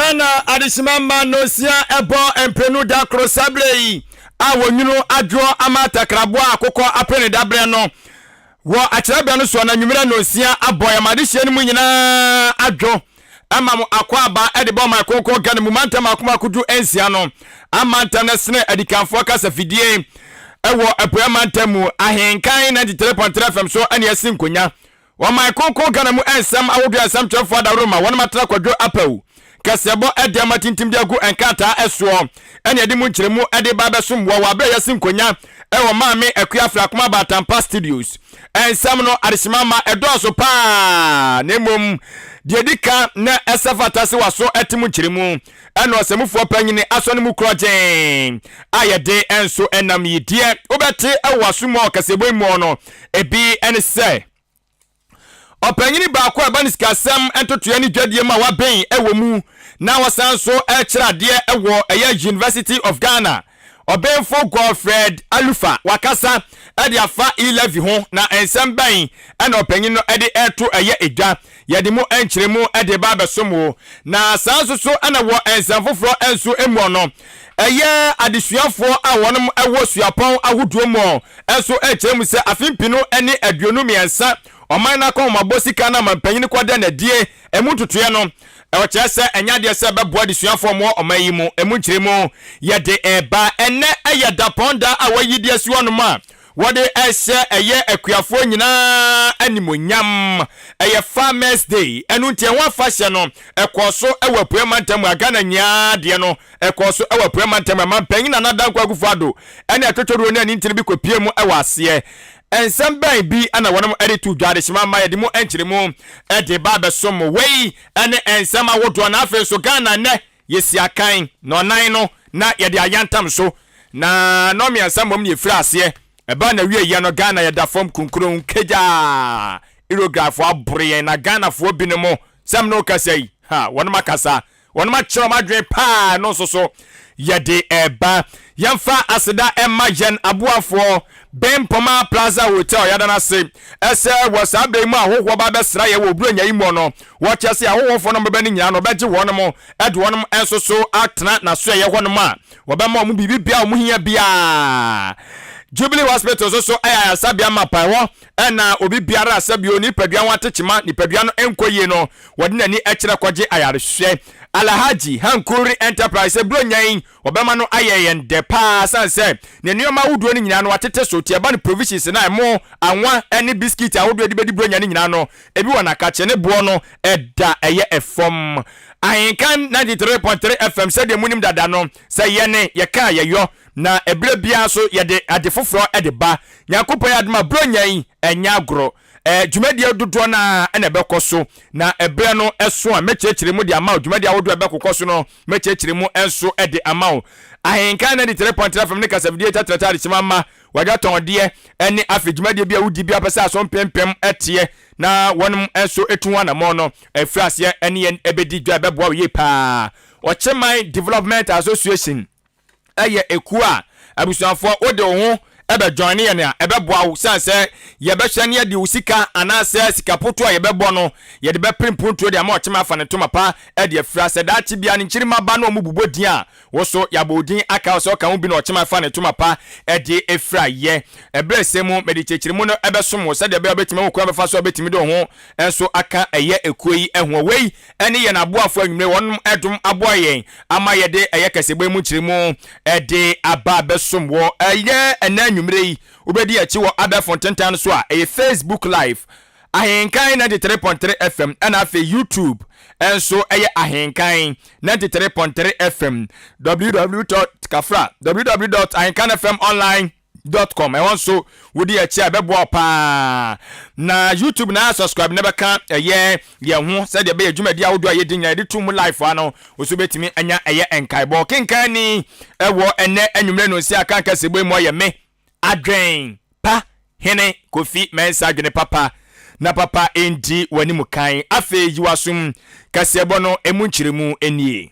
Ghana adehyema mma nonsia ɛbɔ mprenu da koro saa berɛ yi a wɔnwunu adwoɔ ama takraboa akokɔ apere ne daberɛ no wɔ akyerɛbea no soɔ na nwummerɛ nonsia abɔ yɛn adehyeɛ no mu nyinaa adwo ɛma mo akwaaba de bɔ ɔman kronkron Ghana mu mantam mako mako 16 no amantam no sene adikanfoɔ kasafidie ɛwɔ apueɛ mantam mu ahenkan 93.3 FM so ɛne asi nkonya. Ɔman kronkron Ghana mu nsɛm ahodoɔ a nsɛmtwerɛfoɔ adaworo ma wɔnom atena Kwadwo Apawu kaseɛbɔ de ama tintim de agu nkrataa soɔ ɛne ɛde mu nkyerɛmu de ba abɛsom wɔ wɔ aberɛ a yɛasi nkonya wɔ Maame Akua Afrakoma Baatampa Studios. Nsɛm no adehyema ma ɛdɔɔso paa na mmom deɛ ɛdi ka na ɛsɛ fata sɛ waso ɛte mu nkyerɛmu ɛna ɔsɛmufoɔ panyini asɔ no mu korɔgyen a yɛde nso ɛnam yi deɛ wobɛte ɛwɔ waso mu a ɔkaseɛbɔ yi mu no ebi ɛne sɛ Ɔpanyin baako a ɛba ne sikasɛm ntotoeɛ ne dwadie mu a waben wɔ mu na ɔsan nso rekyerɛ adeɛ wɔ ɛyɛ University of Ghana, Ɔbenfo Godfred Alufa wakasa de afa e-levy ho na nsɛm bɛn na ɔpanyin no de reto ɛyɛ edwa. Yɛde mu nkyerɛmu de reba abɛsom wo. Na saa nso so na wɔ nsɛm foforɔ nso mu no, ɛyɛ adesuafoɔ a wɔnom wɔ suapɔn ahodoɔ mu nso rekyerɛ mu sɛ afe mpenu ne 23 ɔman no akɔnhomabɔ sika no ama mpanyin kɔda no adie emu ntotoeɛ no ɔkyerɛ sɛ ɛnyɛ adeɛ sɛ ɛbɛboa adesuafoɔ mmoa ɔman yi mu emu nkyerɛmu yɛde reba ɛnnɛ ɛyɛ dapɔn da a wɔayi de asi hɔnom a wɔde rehyɛ ɛyɛ akuafoɔ nyinaa animuonyam ɛyɛ Farmers Day ɛno nti ɛho afahyɛ no ɛkɔɔ so wɔ Apueɛ mantam a Ghana nyinaa deɛ no ɛkɔɔ so wɔ Apueɛ mantam a Mampanyin Nana Dankwa Akufo-Addo ne atwotwoduro ne anintini bi kɔpuee mu wɔ aseɛ. Nsɛm bɛn bi na wɔnom de too dwa adehyema ma yɛde mu nkyeremu de ba abɛsom mo? Wei ne nsɛm ahodoɔ na afei nso Ghana nnɛ yɛsi akan na ɔnan no na yɛde ayantam so na nnɔnmiɛnsa mmom na yɛfiri aseɛ ɛbaa n'awieɛ no Ghana yɛda fam kunkurun kagyaa Eurografoɔ aboro yɛn na Ghanafoɔ binom sɛ me ne wo kasa yi ha wɔnom akasa Wɔnom akyerɛ wɔn adwene paa ɛno nso so yɛde ɛba. Yɛmfa aseda ɛma yɛn aboafoɔ Bempoma Plaza Hotel yɛda no ase ɛsɛ wɔ saa berɛ yi mu a ahohoɔ ba bɛsra yɛ wɔ Buronya yi muɔ no wɔkyerɛ sɛ ahohoɔfoɔ no bɛba no nyinaa no wɔbɛgye wɔnom ɛde wɔnom nso so atena n'asoɛeɛ hɔnom a wɔbɛma wɔn biribi biara wɔn hia biara. Jubilee Hospital nso so ɛyɛ ayaresabea mapa ɛhɔ ɛna obi biara a sɛbio nipadua ho atekyema nipadua no nkɔ yie no Wɔde n'ani kyerɛ kɔgye ayarehwɛ. Alhaji Hankuri Enterprise sɛ Buronya yi wɔbɛma no ayɛ yɛn dɛ paa sane sɛ ne nneɛma ahodoɔ no nyinaa no watete so nti ɛba no provisions no a ɛmo, anwa ne biscuit ahodoɔ yɛde bɛdi Buronya no nyinaa no ebi wɔ n'akakye ne boɔ no da ɛyɛ fam. Ahenkan 93.3 FM sɛdeɛ monim dada no sɛ yɛne yɛka a yɛyɔ na ɛberɛ biara nso yɛde ade foforɔ de ba. Nyankopɔn yɛ adom a Buronya yi ɛnyɛ agorɔ. Eh, dwumadie dodoɔ no ara na ɛbɛkɔ so, na ɛberɛ no so a, mɛkyerɛkyerɛ mu de ama wo. Dwumadie ahodoɔ a ɛbɛkokɔ so no, mɛkyerɛkyerɛ mu nso de ama wo. Ahenkan 93.3 FM ne kasafidie tatrata adekyema mma, wadwatɔndeɛ ne afei dwumadie bi a wodi bi a wopɛ sɛ aso mpempem teɛ na wɔnom nso tu ho anammɔn no, ɛfiri aseɛ ne yɛn bɛdi dwa, ɛbɛboa wo yie paa. Ɔkyeman Development Association. yɛ ekuo a abusuafoɔ wode wo ho bɛ join yɛn a ɛbɛboa wo sane sɛ yɛbɛhwɛ ne yɛde wo sika anaasɛ sika poto a yɛbɛbɔ no yɛde bɛpere mpuntuo de ama ɔkyema afa ne ntoma pa de afira sɛ daakye bia ne nkyirimma ba na ɔmo bobɔ din a wo so yɛabɔ wo din aka wo sɛ ɔka ho bi na ɔkyema afa ne ntoma pa de afira yɛ ɛberɛ sɛ mu mede kyerɛkyerɛmu no ɛbɛsom wo sɛdeɛ ɛbɛyɛ wobɛtumi ahu kwan bɛfa so a wobɛtumi de wo ho nso aka ɛyɛ ekuo yi ho wei ne yɛn aboafo anwummere wɔnom ɛdom aboa yɛn ama yɛde ɛyɛ kɛsebɔ yi mu nkyerɛmu de aba abɛsom wɔ ɛyɛ ɛnɛ anwummere yi. Wobɛdi akyi wɔ abɛɛfo ntentan no so a ɛyɛ Facebook Live, Ahenkan 93.3 FM, ɛna afei YouTube nso ɛyɛ Ahenkan 93.3 FM, www. Kafra, www.ahenkanfmonline. dot com ɛhɔ nso wodi akyi a ɛbɛboa wo paa na youtube na subscribe na bɛka ɛyɛ yɛn ho sɛdeɛ ɛbɛyɛ dwumadi ahodoɔ a yɛdi nyinaa yɛde to mu live ano wo so bɛtumi anya ɛyɛ nkaebɔ kenkan ni ɛwɔ ɛnɛ anwummerɛ no nsi aka nkasɛbɔ mu ɔyɛ me adwen pa hene Kofi Mensah adwene papa na papa ndi w'anim kan afei yi w'asom kaseɛbɔ no emu nkyerɛmu nie.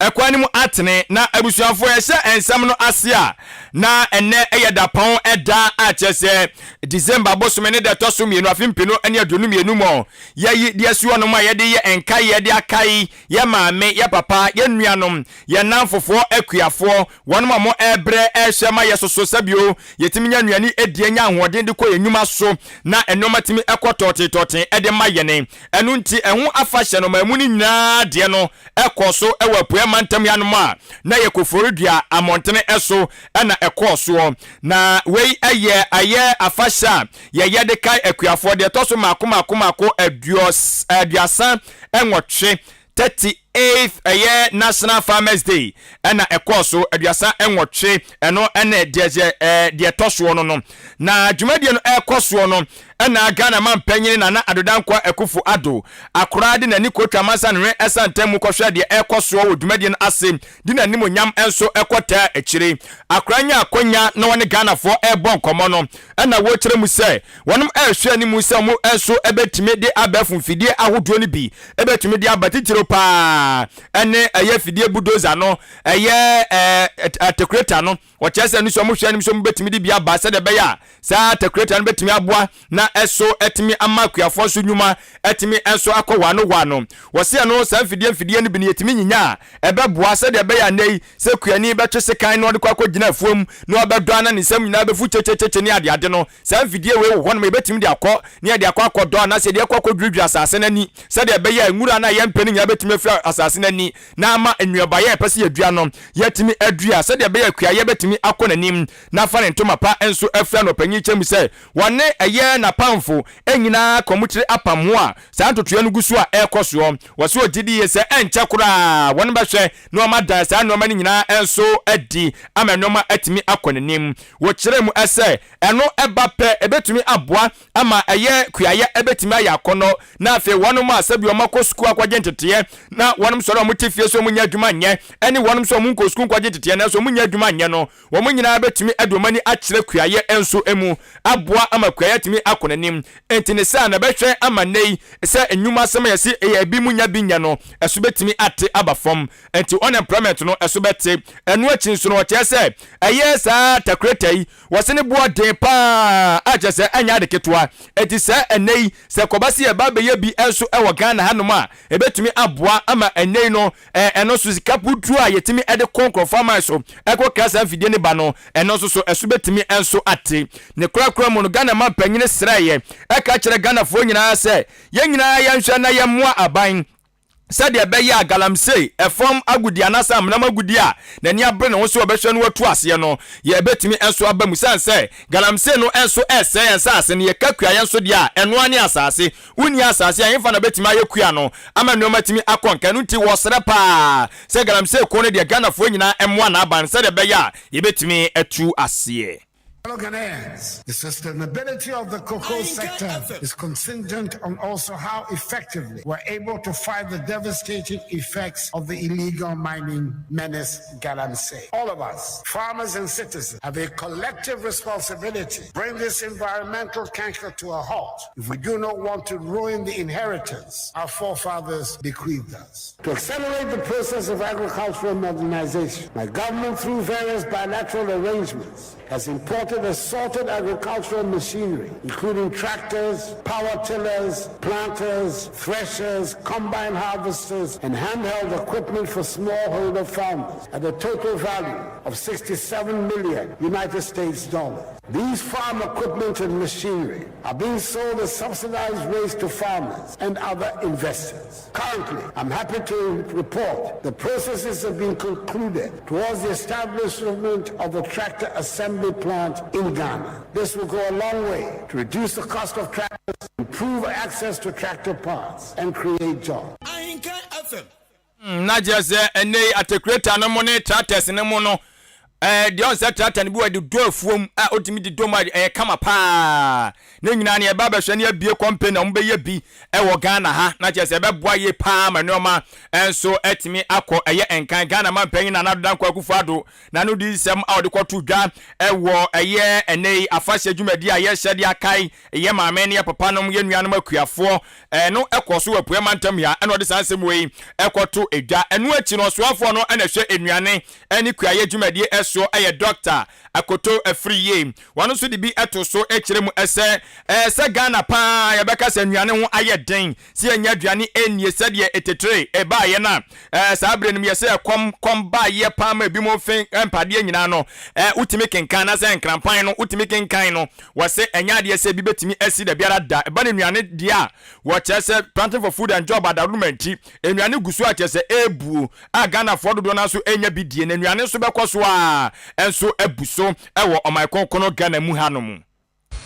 Ɛkwan no mu atene. Na abusuafoɔ yɛhyɛ nsɛm no ase a, na ɛnnɛ yɛ dapɔn da a kyerɛ sɛ December bosome ne da ɛtɔ so mmienu afe mpenu ne 22 mu. Yɛyi de asi hɔnom a yɛde yɛ nkaeɛ de akae yɛ maame, yɛ papa, yɛ nuanom, yɛ nnamfofoɔ, akuafoɔ, wɔnom a wɔrebrɛ rehwɛ ma yɛsoso sɛbio yɛtumi nya nnuane die nya ahoɔden de kɔ yɛn nnwuma so na nnoɔma tumi kɔ tɔɔtee tɔɔtee de ma yɛn. Ɛno nti, ɛho afahyɛ no ɔman mu no nyinaa deɛ no kɔɔ so wɔ Apueɛ Mantam hanom a na ɛyɛ Koforidua mmɔntene so na ɛkɔɔ soɔ. Na wei yɛ ayɛ afahyɛ a yɛyɛ de kae akuafoɔ deɛ ɛtɔ so mmaako mmaako mmaako 38, 38th ɛyɛ National Farmers Day ɛna ɛkɔɔ so 38, ɛno ɛne deɛ deɛ ɛtɔ soɔ no no. Na dwumadie no ɛrekɔ soɔ no ɛna Ghana manpanyin Nana Addo Dankwa Akufo Addo akoraa de n'ani kɔtwa Mansa-Nwe ɛsantam mu kɔhwɛ deɛ ɛrekɔ soɔ wɔ dwumadie no ase de n'animuonyam nso kɔtaa akyire. Akoraa nyaa akwanya na ɔne Ghanafoɔ rebɔ nkɔmmɔ no ɛna wɔrekyerɛ mu sɛ wɔnom rehwɛ anim sɛ wɔn nso bɛtumi de abɛɛfo mfidie ahodoɔ no bi bɛtumi de aba titiriw paa ɛne ɛyɛ fidie bulldozer no ɛyɛ ɛɛ articulator no. Wɔkyerɛ sɛ ɛno nso wɔhwɛ anim sɛ wɔbɛtumi de bi aba sɛdeɛ ɛbɛyɛ a saa articulator no bɛtumi aboa na ɛso atumi ama akuafoɔ nso nnwuma atumi nso akɔ wɔano wɔano. Wɔse ɛno saa mfidie mfidie no bi no yɛtumi nyinya a ɛbɛboa sɛdeɛ ɛbɛyɛ a nnɛ yi sɛ kuani bɛtwe sekan na ɔde kɔ akɔgyina afuom na ɔbɛdɔ a na ne nsam nyinaa bɛfu kyekyekye ne adeade no, saa mfidie wei wɔ hɔnom a yɛbɛtumi de akɔ na yɛde akɔ akɔdɔ anaasɛ yɛde akɔ akɔdwiridwiri asase no ani sɛdeɛ ɛbɛyɛ a nwura no a yɛmpɛ no nyinaa bɛtumi afiri asase no ani na ama nnuabaeɛ a yɛpɛ sɛ yɛdua no yɛatumi adua sɛdeɛ ɛbɛyɛ a kuayɛ bɛtumi akɔ n'anim na afa ne ntoma pa nso afira no. Ɔpanyin kyerɛ mu sɛ wɔne ɛyɛ n'apamfo nyinaa ka wɔn tiri apam ho a saa ntotoeɛ no gu so a ɛrekɔ soɔ. Wɔse ɔgye di yie sɛ ɛnkyɛ koraa wɔn bɛhwɛ na wɔn adan saa nnoɔma no nyinaa nso adi ama nnoɔma atumi akɔ n'anim. Wɔkyerɛ mu sɛ ɛno ba pɛ ɛbɛtumi aboa ama ɛyɛ kuayɛ ɛbɛtumi ayɛ akɔnnɔ na afei wɔnom a sɛbi wɔn akɔ sukuu akɔgye nteteɛ na wɔnom sɔre a wɔn te fie sɛ wɔn nyɛ adwuma nyɛ ɛne wɔnom sɛ wɔn nkɔ sukuu nkɔgye nteteɛ nanso wɔn nyɛ adwuma nyɛ no wɔn nyinaa bɛtumi de wɔn ani akyerɛ kuayɛ nso mu aboa ama kuayɛ atumi akɔ n'anim. Enti ne saa na ɛbɛhwɛ ama nnɛ yi sɛ nnwuma asɛm a yɛse ɛyɛ ebi mu nya bi nyɛ no ɛso bɛtumi ate aba fam. Enti unemployment no ɛso bɛte. Ɛno akyi nso no ɔkyerɛ sɛ ɛyɛ saa takureta yi Wɔse ne boɔ den paa a kyerɛ sɛ ɛnyɛ ade ketewa. Enti sɛ ɛnnɛ yi sɛ kɔba sɛ yɛba abɛyɛ bi nso wɔ Ghana hanom a, ɛbɛtumi aboa ama ɛnnɛ yi no ɛno nso sika puduo a yɛtumi de kɔ nkurɔfoɔ aman so kɔkra saa mfidie no ba no, ɛno nso so ɛso bɛtumi nso ate. Ne korakora mu no, Ghana mampanyini srɛeɛ ka kyerɛ Ghanafoɔ nyinaa sɛ yɛn nyinaa yɛnhwɛ na yɛmmoa aban sɛdeɛ ɛbɛyɛ a galamsey, ɛfam agodie anaasɛ amena mu agodie a n'ani abere ne ho sɛ ɔbɛhwɛ no atu aseɛ no, yɛbɛtumi nso aba mu. Ɛsiane sɛ galamsey no nso resɛe yɛn nsase no, yɛka kuayɛ nso deɛ a, ɛno ara ne asase. Wonni asase a, ɛhefa na wobɛtumi ayɛ kua no ama nneɛma atumi akɔ nka? Ɛno nti wɔsrɛ pa ara sɛ galamsey ko no deɛ Ghanafoɔ nyinaa mmoa n'aban sɛdeɛ ɛbɛyɛ a yɛbɛtumi atu aseɛ. Fellow Ghanaians, the sustainability of the cocoa sector is contingent on also how effectively we're able to fight the devastating effects of the illegal mining menace Galamsey. All of us, farmers and citizens, have a collective responsibility to bring this environmental canker to a halt if we do not want to ruin the inheritance our forefathers bequeathed us. To accelerate the process of agricultural modernization, my government, through various bilateral arrangements, has imported assorted agricultural machinery, including tractors, power tillers, planters, threshers, combine harvesters, and handheld equipment for smallholder farmers at a total value of 67 million United States dollars. These farm equipment and machinery are being sold at subsidized rates to farmers and other investors. Currently, I'm happy to report the processes have been concluded towards the establishment of a tractor assembly plant in Ghana. This will go a long way to reduce the cost of tractors, improve access to tractor parts, and create jobs. Na kyerɛ sɛ ɛnnɛ yi articulator no mo ne tractors no mo no. Ɛɛ deɛ ɔn sɛ tractor no bi wɔ de dɔ afuom a ɔtumi de dɔ mu a ɛyɛ kama paa. Ne nyinaa no yɛba abɛhwɛ ne abue company a wɔbɛyɛ bi wɔ Ghana ha na kyerɛ sɛ ɛbɛboa yie paa ma nneɛma nso atumi akɔ ɛyɛ nkan. Ghana manpanyin Nana Addo Dankwa Akufo-Addo n'ano di nsɛm a ɔde kɔto dwa wɔ ɛyɛ ɛnɛ yi afahyɛ dwumadi a yɛhyɛ de akae yɛ maame ne yɛ papa nom yɛ nuanom akuafoɔ no kɔɔ so wɔ Apueɛ mantam ha ɛna ɔde saa nsɛm wei kɔto dwa. Ɛno akyi no ɔsoafoɔ no na ɛhwɛ nnuane ne kuayɛ dwumadie soɔ yɛ Dɔkta Akoto Afriyie. Wɔn nso de bi to so kyerɛ mu sɛ ɛɛ sɛ Ghana paa yɛbɛka sɛ nnuane ho ayɛ den sɛ yɛnya aduane nnie sɛdeɛ etetere baeɛ no a ɛɛ saa berɛ no mu yɛsɛ ɛkɔm kɔm baeɛ paa ma ebinom fe mpadeɛ nyinaa no ɛɛ wotumi kenkan na sɛ nkrampan no wotumi kenkan no wɔse ɛnyɛ adeɛ sɛ ebi bɛtumi asi da biara da ɛba ne nnuane deɛ a wɔkyerɛ sɛ planting for food and job adaworoma nti nnuane gu so a kyerɛ sɛ ɛrebuo a Ghanafoɔ dodoɔ no ara nso renya bi die na nnuane nso bɛkɔ so ara nso abu so wɔ ɔman kronkron Ghana mu hanom.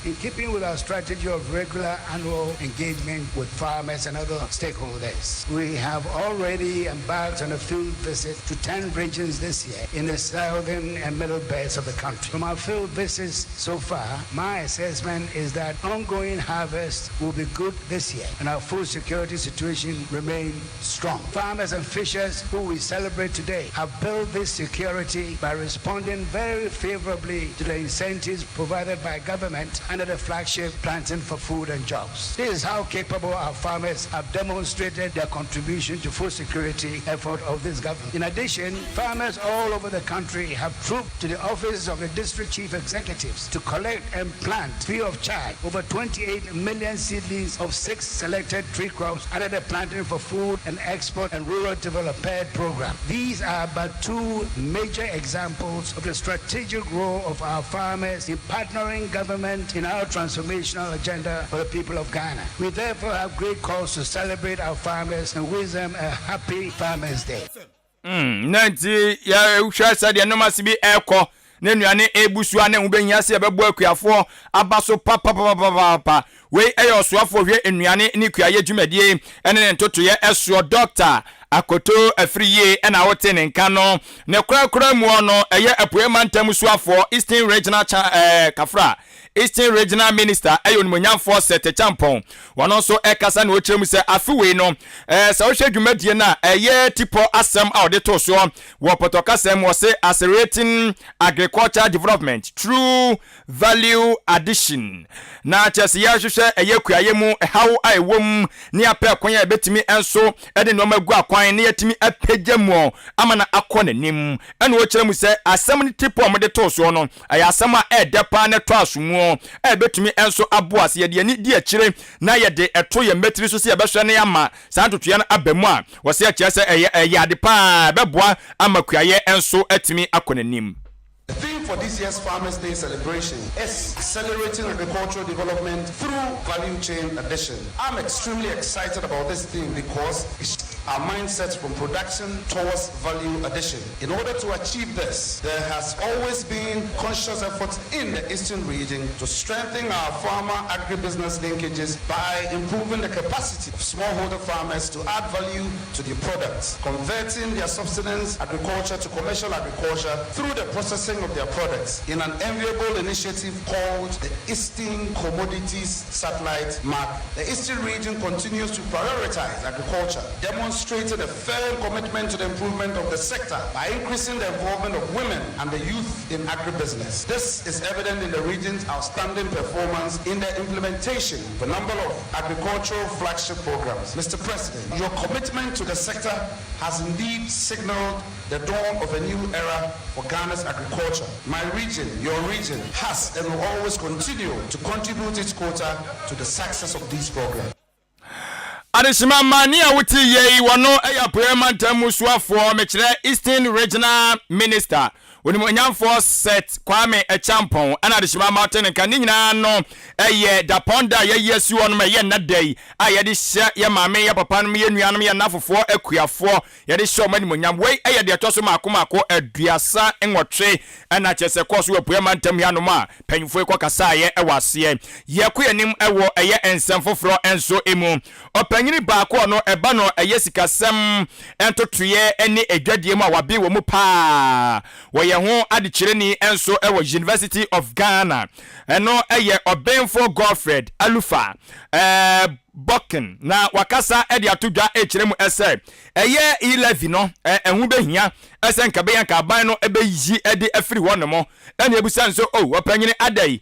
In keeping with our strategy of regular annual engagement with farmers and other stakeholders, we have already embarked on a field visit to 10 regions this year in the southern and middle belts of the country. From our field visits so far, my assessment is that ongoing harvest will be good this year and our food security situation remains strong. Farmers and fishers who we celebrate today have built this security by responding very favorably to the incentives provided by government under the flagship Planting for Food and Jobs. This is how capable our farmers have demonstrated their contribution to food security effort of this government. In addition, farmers all over the country have trooped to the offices of the district chief executives to collect and plant free of charge over 28 million seedlings of six selected tree crops under the Planting for Food and Export and Rural Development program. These are but two major examples of the strategic role of our farmers in partnering government in our transformational agenda for the people of Ghana. We therefore have great cause to celebrate our farmers and wish them a happy Farmers Day. Mm, na nti yɛhwɛ sɛdeɛ nneɛma si bi ɛrekɔ ne nnuane ɛrebu so a na ɛho bɛhia sɛ yɛbɛbɔ akuafoɔ aba so papapapapapa. Wei ɛyɛ ɔsoafoɔ hwɛ nnuane ne kuayɛ dwumadie ɛne ne ntotoeɛ ɛsoɔ Dɔkta Akoto Afriyie ɛna wote ne nka no. Ne korakora muɔ no ɛyɛ Apueɛ Mantam soafoɔ Eastern Regional Cha ɛɛ Kafra Eastern Regional Minister ɛyɛ Onimuonyamfoɔ Seth Acheampong. Ɔno nso ɛkasa na ɔkyerɛ mu sɛ afe wei no sɛ wohwɛ dwumadie no a ɛyɛ tipɔ asɛm a ɔde too soɔ wɔ pɔtɔ kasa mu ɔse Accelerating Agriculture Development Through Value Addition na kyerɛ sɛ yɛrehwehwɛ ɛyɛ kuayɛ mu haw a ɛwɔ mu ne apɛ kwan a yɛbɛtumi nso de nneɛma agu akwan na yɛatumi apagya mu ama no akɔ n'anim. Ɛna ɔkyerɛ mu sɛ asɛm no tipɔ a wɔde too soɔ no Ɛyɛ asɛm a ɛyɛ dɛ paa na ɛtɔ asomuo a ɛbɛtumi nso aboa sɛ yɛde yɛn ani di akyire na yɛde to yɛn mmatiri so sɛ yɛbɛhwɛ na yɛama saa ntotoeɛ no aba mu a, wɔse ɛkyerɛ sɛ ɛyɛ ɛyɛ ade pa a ɛbɛboa ama kuayɛ nso atumi akɔ n'anim. The theme for this year's Farmers' Day celebration is Accelerating Agricultural Development Through Value Chain Addition. I'm extremely excited about this theme because it our mindset from production towards value addition. In order to achieve this, there has always been conscious effort in the Eastern region to strengthen our farmer agribusiness linkages by improving the capacity of smallholder farmers to add value to their products, converting their subsistence agriculture to commercial agriculture through the processing of their products in an enviable initiative called the Eastern Commodities Satellite Market. The Eastern region continues to prioritize agriculture, demonstrating a firm commitment to the improvement of the sector by increasing the involvement of women and the youth in agribusiness. This is evident in the region's outstanding performance in the implementation of a number of agricultural flagship programs. Mr. President, your commitment to the sector has indeed signaled the dawn of a new era for Ghana's agriculture. My region, your region, has and will always continue to contribute its quota to the success of these programs. Adehyema mma nea wote yei wɔno yɛ Apueɛ Mantam mu soafoɔ, mekyerɛ Eastern Regional Minister, Onimuonyamfoɔ Seth Kwame Acheampong, ɛna adehyema mma wote ne nka. Ne nyinaa no yɛ dapɔn da a yɛayi asi hɔ nom, ɛyɛ nna da yi a yɛde hyɛ yɛ maame, yɛ papa nom, yɛ nuanom, yɛ nnafofoɔ, akuafoɔ, yɛde hyɛ wɔn animuonyam. Wei yɛ deɛ ɛtɔ so mmaako mmaako 38 na kyerɛ sɛ ɛkɔɔ so wɔ Apueɛ Mantam yi anom a mpanyimfoɔ yi kɔkasaeɛ wɔ aseɛ. Yɛkɔ yɛn anim wɔ ɛyɛ nsɛm foforɔ nso mu. Ɔpanyini baako a ɔno ɛba no ɛyɛ sikasɛm ntotoeɛ ne adwadie mu a waben wɔ mu pa ara. Wɔyɛ. Ɔyɛ ho adekyerɛni nso wɔ University of Ghana. Ɛno yɛ Ɔbenfo Godfred Alufa Bokin na wakasa de ato dwa rekyerɛ mu sɛ ɛyɛ e-levy no ɛho bɛhia sɛ nka bɛyɛ nka aban no bɛyi de afiri hɔ nom. Ɛna ɛbusa nso, oh ɔpanyini adɛn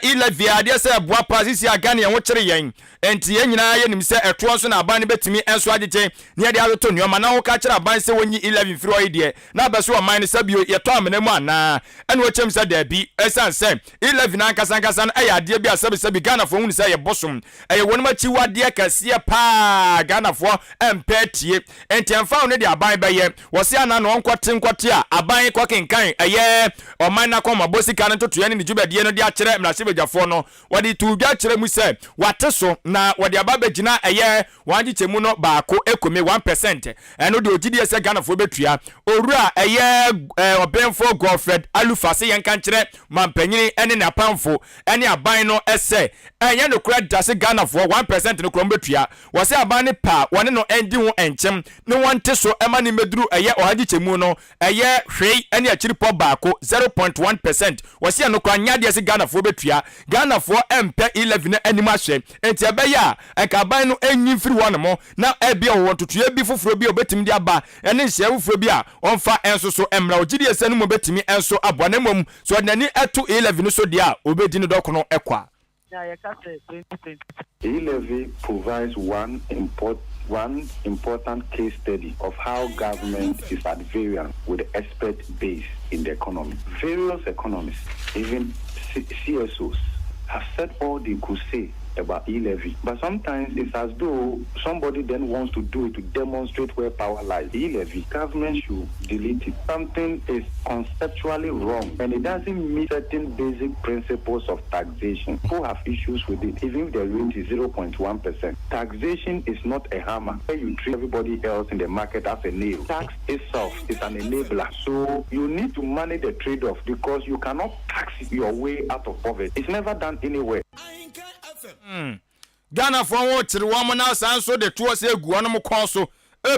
e-levy adeɛ sɛ ɛboa paa sisi a Ghana yɛn ho kyere yɛn nti yɛn nyinaa yɛnim sɛ ɛtoɔ nso na aban no bɛtumi nso agyegye na yɛde atoto nneɛma na woka kyerɛ aban sɛ wɔnyi e-levy mfiri hɔ yi deɛ na abɛso ɔman no sɛ bio yɛtɔ amena mu anaa? Ɛna ɔkyerɛ mu sɛ daabi, ɛsiane sɛ e-levy no ankasa ankasa no yɛ adeɛ bi a sɛbesɛbe Ghanafoɔ hunu sɛ ɛyɛ bosom, ɛyɛ wɔnom akyiwadeɛ kɛseɛ paa, Ghanafoɔ mpɛ atie, enti ɛmfa ho ne deɛ aban bɛyɛ, wɔse anaa na ɔnkɔte nkɔte a aban kɔkenkan ɛyɛ ɔman no akɔnmabɔ sika no ntotoeɛ ne ne dwumadie no de akyerɛ mmarahyɛbadwafoɔ no, wɔde too dwa kyerɛ mu sɛ wɔate so na wɔde aba abɛgyina ɛyɛ Wɔn nkyekyɛmu no baako kome, 1%, ɛno deɛ ɔgyidie sɛ Ghanafoɔ bɛtua. Owura a ɛyɛ Ɔbenfoɔ Godfred Alufa se yɛnka nkyerɛ mampanyini ne n'apamfo ne aban no sɛ ɛnyɛ nokorɛ da se Ghanafoɔ 1% no koraa wɔbɛtua. Wɔse aban no pɛ a wɔne no ndi ho nkyem ne wɔnte so ma no mmɛduru ɛyɛ ɔha nkyekyɛmu no ɛyɛ hwei ne akyiripɔ baako, 0.1%. Wɔse ɛno koraa nyɛ adeɛ se Ghanafoɔ bɛtua. Ghanafoɔ mpɛ E-levy no anim ahwɛ. Enti ɛbɛyɛ a anka aban no nyi mfiri hɔnom na ebia wɔwɔ ntotoeɛ bi foforɔ bi a wɔbɛtumi de aba ne nhyehyɛeɛ foforɔ bi a wɔmfa nso so mmra. Ɔgye die sɛ no mmom bɛtumi nso aboa na mmom sɛ ɔde n'ani to E-levy no so deɛ a, ɔbɛdi no dɔkono kwa. Nea yɛka sɛ 2022. E-levy provides one import one important case study of how government is at variance with the expert base in the economy. Various economists, even C CSOs, have said all they could say about e-levy. But sometimes it's as though somebody then wants to do it to demonstrate where power lies. E-levy, government should delete it. Something is conceptually wrong and it doesn't meet certain basic principles of taxation. People have issues with it, even if the rate is 0.1%. Taxation is not a hammer where you treat everybody else in the market as a nail. Tax itself is an enabler. So you need to manage the trade off because you cannot tax your way out of poverty. It's never done anywhere. Hmm. Ghanafoɔ ho kyere wɔn na san nso de toɔ sɛ gu wɔn kɔn so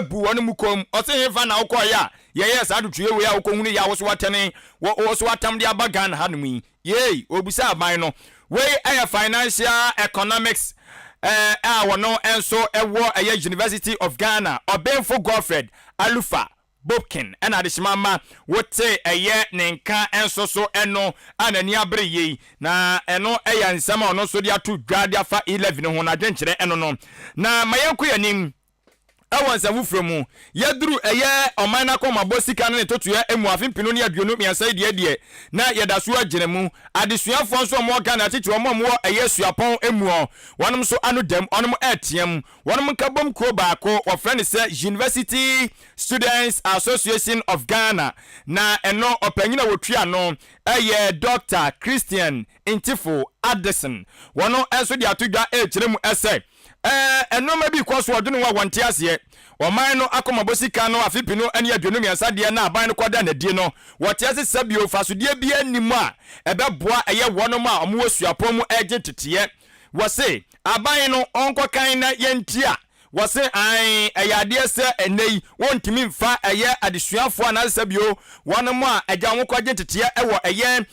bu wɔn mu kɔn mu. Ɔse hefa na wokɔeɛ a yɛyɛɛ saa adotoeɛ wei a wokɔhunu yɛ a wo so watɛne wo so watam de aba Ghana hanom yi? Yei, ɔbisa aban no. Wei yɛ Financial Economics a wɔno nso wɔ ɛyɛ University of Ghana, Ɔbenfo Godfred Alufa Bobkin na adehyema ma wote ɛyɛ ne nka nso so ɛno a n'ani abere yei na ɛno yɛ nsɛm a ɔno nso de ato dwa de afa E-levy no ho n'adwenkyerɛ ɛno no. Na ma yɛnkɔ yɛn anim ɛwɔ nsɛm foforɔ mu. Yɛduru ɛyɛ ɔman no akɔnmabɔ sika no ne ntotoeɛ mu afe mpenu ne 23 yi deɛ deɛ na yɛda so agyina mu. Adesuafoɔ nso a wɔwɔ Ghana titire wɔn a wɔwɔ ɛyɛ suapɔn muɔ wɔnom nso ano dam wɔnom ɛreteam Wɔnom nkabom kuo baako wɔfrɛ no sɛ University Students Association of Ghana na ɛno ɔpanyin a wɔtua ano yɛ Dɔkta Christian Ntifo Addison. Wɔno nso de ato dwa rekyerɛ mu sɛ nnoɔma bi rekɔ so ɔdwene ho a wɔnte aseɛ. Ɔman no akɔmabɔ sika no afe pinu ne 23 deɛ na aban no kɔda no adie no wɔte ase sɛ bio mfasodeɛ biara nni mu a ɛbɛboa ɛyɛ wɔnom a wɔwɔ suapɔn mu regye nteteɛ. Wɔse aban no ɔnkɔkan na yɛntua. Wɔse ae ɛyɛ adeɛ sɛ ɛnnɛ yi wɔntumi mfa ɛyɛ adesuafoɔ anaasɛ sɛ bio wɔnom a agya wɔn kɔgye nteteɛ wɔ ɛyɛ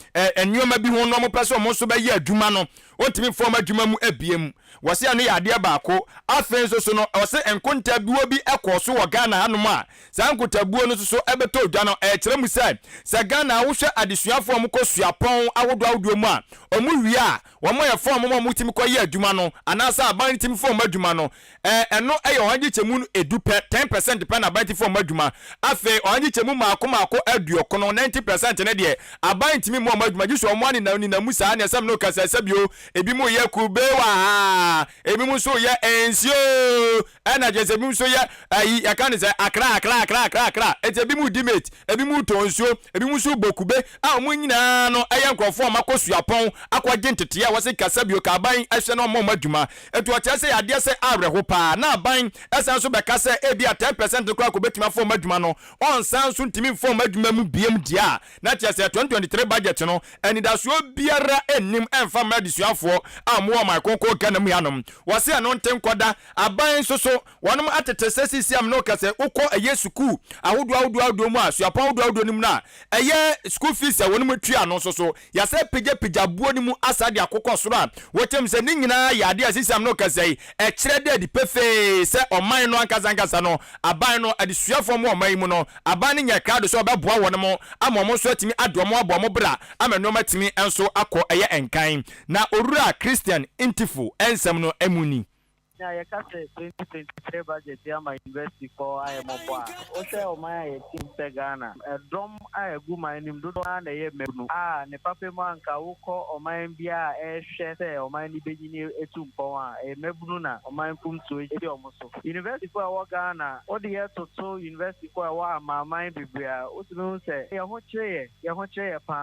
nnoɔma bi ho na wɔpɛ sɛ wɔn nso bɛyɛ adwuma no wɔntumi mfa wɔn adwuma mu abiem. Wɔse ɛno yɛ adeɛ baako. Afei nso so no wɔse nkontabuo bi kɔɔ so wɔ Ghana hanom a saa nkontabuo no nso so bɛtɔ dwa no ɛkyerɛ mu sɛ sɛ Ghana wohwɛ adesuafoɔ a wɔkɔ suapɔn ahodoɔ ahodoɔ mu a wɔn wie a Wɔn a yɛfa wɔn ma wɔtumi kɔyɛ adwuma no, anaasɛ aban no tumi fa wɔn adwuma no, ɛno yɛ ɔha nkyekyɛmu no edu pɛ, 10% pɛ na aban tumi fa wɔn adwuma. Afei ɔha nkyekyɛmu mmaako mmaako aduɔkono, 90%, no deɛ, aban ntumi mma wɔn adwuma, gye sɛ wɔn ara nenam mu saa. Nea ɛsɛ me ne wo kasa yi, sɛbi o, ebinom reyɛ kube wɔ ha, ebinom nso reyɛ nsuo, ɛna kyerɛ sɛ ebinom nso yɛ ayi, yɛka no sɛ akra, akra, akra, akra, akra. Enti ebinom redi mate, ebinom retɔn nsuo, ebinom nso rebɔ kube, a wɔn nyinaa no yɛ nkurɔfoɔ a wɔakɔ suapɔn akɔgye nteteeɛ a wɔse kasa bio ka aban hwɛ na wɔma wɔn adwuma. Enti wɔkyerɛ sɛ yɛ adeɛ sɛ awerɛho paa na aban san nso bɛka sɛ ebia 10% no koraa kɔbɛtumi afa wɔn adwuma no, ɔnsan nso ntumi mfa wɔn adwuma mu biom deɛ a, na kyerɛ sɛ 2023 budget no anidasoɔ biara nnim ɛmfa mma adesuafoɔ a wɔwɔ ɔman kronkron Ghana mu. anom. Wɔse ɛno nte nkɔda. Aban nso so, wɔnom atete sɛ seesei a me ne wo kasa yi, wokɔ ɛyɛ sukuu ahodoɔ ahodoɔ ahodoɔ mu a, suapɔn ahodoɔ ahodoɔ no mu no a, ɛyɛ school fees a wɔnom tua no nso so, yɛasɛ pagyapagya boɔ no mu asa de akokɔ soro a, wotem sɛ ne nyinaa yɛ adeɛ a seesei a me ne wo kasa yi, ɛkyerɛ da adi pefee sɛ ɔman no ankasa ankasa no, aban no, adesuafoɔ mu ɔman yi mu no, aban no nyɛ krado sɛ ɔbɛboa wɔnom ama wɔn nso atumi ade wɔn abɔ wɔn bra ama nnoɔma atumi nso akɔ ɛyɛ nkan. Na Owura Christian Ntifo nsɛm no mu ni. Nea yɛka sɛ 2023 budget yi ama university foɔ ayɛ mmɔbɔ a, wohwɛ ɔman a yɛte mu sɛ Ghana, ɛdɔm a ɛgu man no mu dodoɔ no ara na ɛyɛ mmabunu a ne papa mu anka wokɔ ɔman biara a ɛrehwɛ sɛ ɔman no bɛnyini atu mpɔn a, ɛyɛ mmabunu na ɔman mfomsoɔ yi si wɔn so. University foɔ a ɛwɔ Ghana, wode yɛ toto university foɔ a ɛwɔ amanaman bebree a, wotumi hu sɛ yɛn ho kyere yɛ, yɛn ho kyere yɛ pa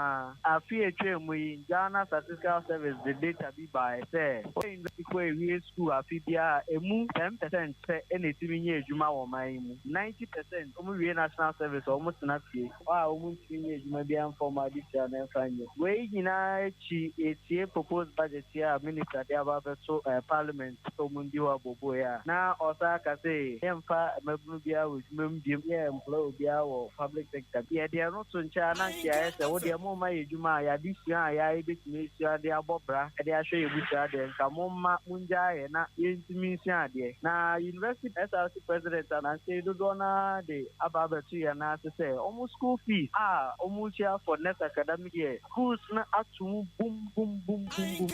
ara. Afe a ɛtwaam mu yi, Ghana Statistical Service de data bi baeɛ sɛ, wohwɛ university foɔ a ɛwie sukuu afe biara a, ɛmu ten percent pɛ na ɛtumi nya adwuma wɔ ɔman yi mu. 90 percent, wɔwie national service a, wɔtena fie a wɔntumi nyɛ adwuma biara mfa wɔn adesua no mfa nyɛ. Wei nyinaa akyi, yɛtie proposed budget yi a minister de aba abɛto parliament sɛ wɔndi hɔ abooboo a, na ɔsan aka sɛ yɛmfa mmabunu biara wɔ adwuma mu biom, yɛ employ obiara wɔ public sector. Yɛde ɛno to nkyɛn a, na anka yɛayɛ sɛ wo deɛ momma yɛ adwuma a yɛadesua a yɛa yɛbɛtumi asua de abɔ bra de ahwɛ yɛn abusua deɛ, nka momma mongyaa yɛ na yɛntumi nsua adeɛ. Na University SRC President a nansa yi dodoɔ no ara de aba abɛto yɛn nan ase sɛ wɔn school fees a wɔretua for next academic year, schools no ato mu bum bum bum bum bum.